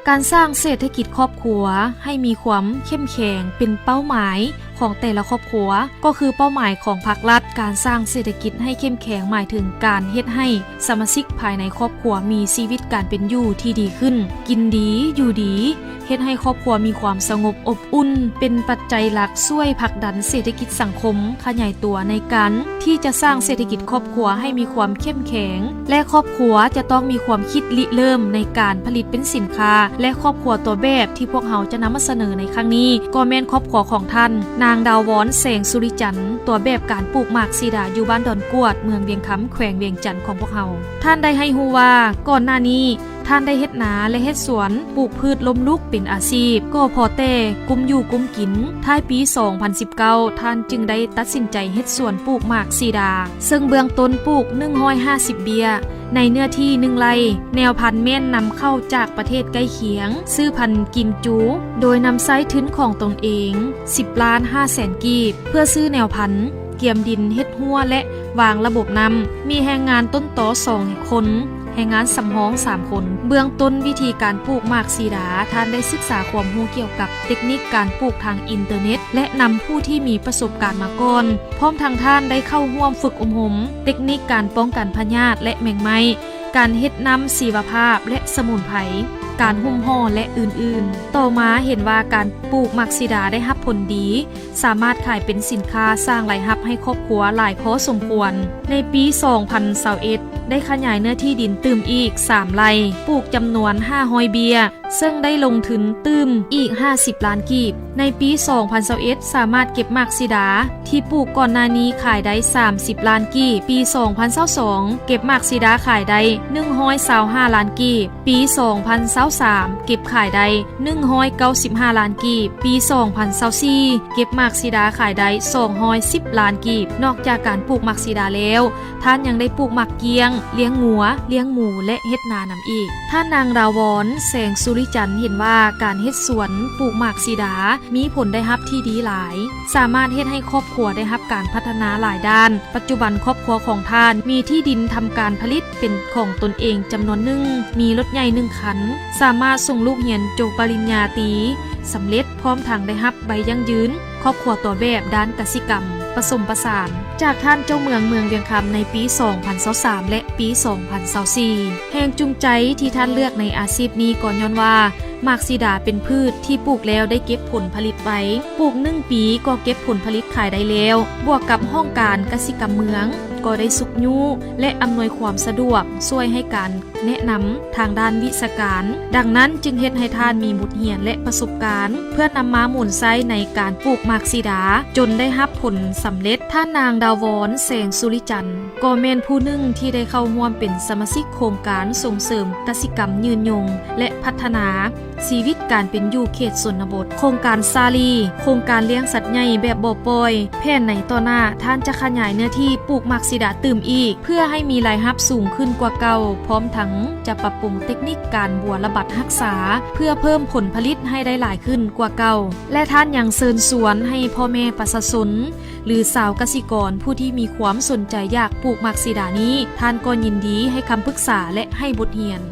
ການສ້າງເສດຖະກິດຄອບຄົວໃຫ້ມີຄວາມເຂັ້ມແຂງເປັນເປົ້າໝາຍຂອງແຕ່ລະຄອບຄົວ ກໍຄືເປົ້າໝາຍຂອງພາກລັດ. ການສ້າງເສດຖະກິດໃຫ້ເຂັ້ມແຂງໝາຍເຖິງການເຮັດໃຫ້ສະມາຊິກພາຍໃນຄອບຄົວມີຊີວິດການເປັນຢູ່ທີ່ດີຂຶ້ນ, ກິນດີ, ຢູ່ດີ, ເຮັດໃຫ້ຄອບຄົວມີຄວາມສະຫງົບອົບອຸ່ນ, ເປັນປັດໄຈຫຼັກຊ່ວຍຜັກດັນເສດຖະກິດສັງຄົມຂະຫຍາຍຕົວໃນການທີ່ຈະສ້າງເສດຖະກິດຄອບຄົວໃຫ້ມີຄວາມເຂັ້ມແຂງ ແລະ ຄອບຄົວຈະຕ້ອງມີຄວາມຄິດລິເລີ່ມໃນການຜະລິດເປັນສິນຄ້າ ແລະ ຄອບຄົວຕົວແບບທີ່ພວກເຮົາຈະນຳມາສະເໜີໃນຄັ້ງນີ້ ກໍແມ່ນຄອບຄົວຂອງທ່ານນາງ ດາວວອນ ແສງສຸລິຈັນ, ຕົວແບບການປູກໝາກສີດາຢູ່ບ້ານດອນກວດ, ເມືອງວຽງຄຳ, ແຂວງວຽງຈັນຂອງພວກເຮົາ. ທ່ານໄດ້ໃຫ້ຮູ້ວ່າ ກ່ອນໜ້ານີ້ ທ່ານໄດ້ເຮັດນາ ແລະ ເຮັດສວນປູກພືດລົ້ມລຸກເປັນອາຊີບ ກໍພໍແຕ່ກຸ້ມຢູ່ກຸ້ມກິນ. ທ້າຍປີສອງພັນສິບເກົ້າ ທ່ານຈຶ່ງໄດ້ຕັດສິນໃຈເຮັດສວນປູກໝາກສີດາ, ເຊິ່ງເບື້ອງຕົ້ນປູກໜຶ່ງຮ້ອຍຫ້າສິບເບ້ຍ ໃນເນື້ອທີ່ໜຶ່ງໄຮ່. ແນວພັນແມ່ນນຳເຂົ້າຈາກປະເທດໃກ້ຄຽງ, ຊື້ພັນກິມຈູ, ໂດຍນຳໃຊ້ທຶນຂອງຕົນເອງສິບລ້ານຫ້າແສນກີບ ເພື່ອຊື້ແນວພັນ, ກຽມດິນເຮັດຮົ້ວ ແລະ ວາງລະບົບນ້ຳ. ມີແຮງງານຕົ້ນຕໍສອງຄົນ, ແຮງງານສຳຮອງສາມຄົນ. ເບື້ອງຕົ້ນວິທີການປູກໝາກສີດາ, ທ່ານໄດ້ສຶກສາຄວາມຮູ້ກ່ຽວກັບເຕັກນິກການປູກທາງອິນເຕີເນັດ ແລະ ນຳຜູ້ທີ່ມີປະສົບການມາກ່ອນ. ພ້ອມທັງທ່ານໄດ້ເຂົ້າຮ່ວມຝຶກອົບຮົມເຕັກນິກການປ້ອງກັນພະຍາດ ແລະ ແມງໄມ້, ການເຮັດນ້ຳຊີວະພາບ ແລະ ສະໝຸນໄພ, ການຫຸ້ມຫໍ່ ແລະ ອື່ນໆ. ຕໍ່ມາເຫັນວ່າການປູກໝາກສີດາໄດ້ຮັບຜົນດີ, ສາມາດຂາຍເປັນສິນຄ້າສ້າງລາຍຮັບໃຫ້ຄອບຄົວຫຼາຍພໍສົມຄວນ. ໃນປີສອງພັນຊາວເອັດ ໄດ້ຂະຫຍາຍເນື້ອທີ່ດິນຕື່ມອີກສາມໄຮ່, ປູກຈຳນວນຫ້າຮ້ອຍເບ້ຍ, ເຊິ່ງໄດ້ລົງທຶນຕື່ມອີກຫ້າສິບລ້ານກີບ. ໃນປີສອງພັນຊາວເອັດ ສາມາດເກັບໝາກສີດາທີ່ປູກກ່ອນໜ້ານີ້ຂາຍໄດ້ສາມສິບລ້ານກີບ, ປີສອງພັນຊາວສອງ ເກັບໝາກສີດາຂາຍໄດ້ໜຶ່ງຮ້ອຍຊາວຫ້າລ້ານກີບ, ປີສອງພັນຊາວສາມ ເກັບຂາຍໄດ້ໜຶ່ງຮ້ອຍເກົ້າສິບຫ້າລ້ານກີບ, ປີສອງພັນຊາວສີ່ ເກັບໝາກສີດາຂາຍໄດ້ສອງຮ້ອຍສິບລ້ານກີບ. ນອກຈາກການປູກໝາກສີດາແລ້ວ, ທ່ານຍັງໄດ້ປູກໝາກກ້ຽງ, ລ້ຽງງົວ, ລ້ຽງໝູ ແລະ ເຮັດນານຳອີກ. ທ່ານນາງ ດາວອນ ແສງສຸລິຈັນ ເຫັນວ່າການເຮັດສວນປູກໝາກສີດາມີຜົນໄດ້ຮັບທີ່ດີຫຼາຍ, ສາມາດເຮັດໃຫ້ຄອບຄົວໄດ້ຮັບການພັດທະນາຫຼາຍດ້ານ. ປັດຈຸບັນຄອບຄົວຂອງທ່ານມີທີ່ດິນທຳການຜະລິດເປັນຂອງຕົນເອງຈຳນວນໜຶ່ງ, ມີລົດໃຫຍ່ໜຶ່ງຄັນ, ສາມາດສົ່ງລູກຮຽນຈົບປະລິນຍາຕີສຳເລັດ, ພ້ອມທັງໄດ້ຮັບໃບຢັ້ງຢືນຄອບຄົວຕົວແບບດ້ານກະສິກຳປະສົມປະສານ ຈາກທ່ານເຈົ້າເມືອງເມືອງວຽງຄຳໃນປີສອງພັນຊາວສາມ ແລະ ປີສອງພັນຊາວສີ່. ແຮງຈູງໃຈທີ່ທ່ານເລືອກໃນອາຊີບນີ້ກໍຍ້ອນວ່າ ໝາກສີດາເປັນພືດທີ່ປູກແລ້ວໄດ້ເກັບຜົນຜະລິດໄວ, ປູກໜຶ່ງປີກໍເກັບຜົນຜະລິດຂາຍໄດ້ແລ້ວ, ບວກກັບຫ້ອງການກະສິກຳເມືອງກໍໄດ້ຊຸກຍູ້ ແລະ ອຳນວຍຄວາມສະດວກ, ຊ່ວຍໃຫ້ການແນະນຳທາງດ້ານວິຊາການ. ດັ່ງນັ້ນຈຶ່ງເຮັດໃຫ້ທ່ານມີບົດຮຽນ ແລະ ປະສົບການ ເພື່ອນຳມາໝູນໃຊ້ໃນການປູກໝາກສີດາ ຈົນໄດ້ຮັບຜົນສຳເລັດ. ທ່ານນາງ ດາວອນ ແສງສຸລິຈັນ ກໍແມ່ນຜູ້ໜຶ່ງທີ່ໄດ້ເຂົ້າຮ່ວມເປັນສະມາຊິກໂຄງການສົ່ງເສີມກະສິກຳຍືນຍົງ ແລະ ພັດທະນາຊີວິດການເປັນຢູ່ເຂດຊົນນະບົດ, ໂຄງການສາລີ, ໂຄງການລ້ຽງສັດໃຫຍ່ແບບບໍ່ປ່ອຍ. ແຜນໃນຕໍ່ໜ້າ, ທ່ານຈະຂະຫຍາຍເນື້ອທີ່ປູກໝາກສີດາຕື່ມອີກ ເພື່ອໃຫ້ມີລາຍຮັບສູງຂຶ້ນກວ່າເກົ່າ, ພ້ອມທັງຈະປັບປຸງເຕັກນິກການບົວລະບັດຮັກສາ ເພື່ອເພີ່ມຜົນຜະລິດໃຫ້ໄດ້ຫຼາຍຂຶ້ນກວ່າເກົ່າ. ແລະ ທ່ານຍັງເຊີນຊວນໃຫ້ພໍ່ແມ່ປະຊາຊົນ ຫຼື ຊາວກະສິກອນຜູ້ທີ່ມີຄວາມສົນໃຈຢາກປູກໝາກສີດານີ້ ທ່ານກໍຍິນດີໃຫ້ຄຳປຶກສາ ແລະ ໃຫ້ບົດຮຽນ.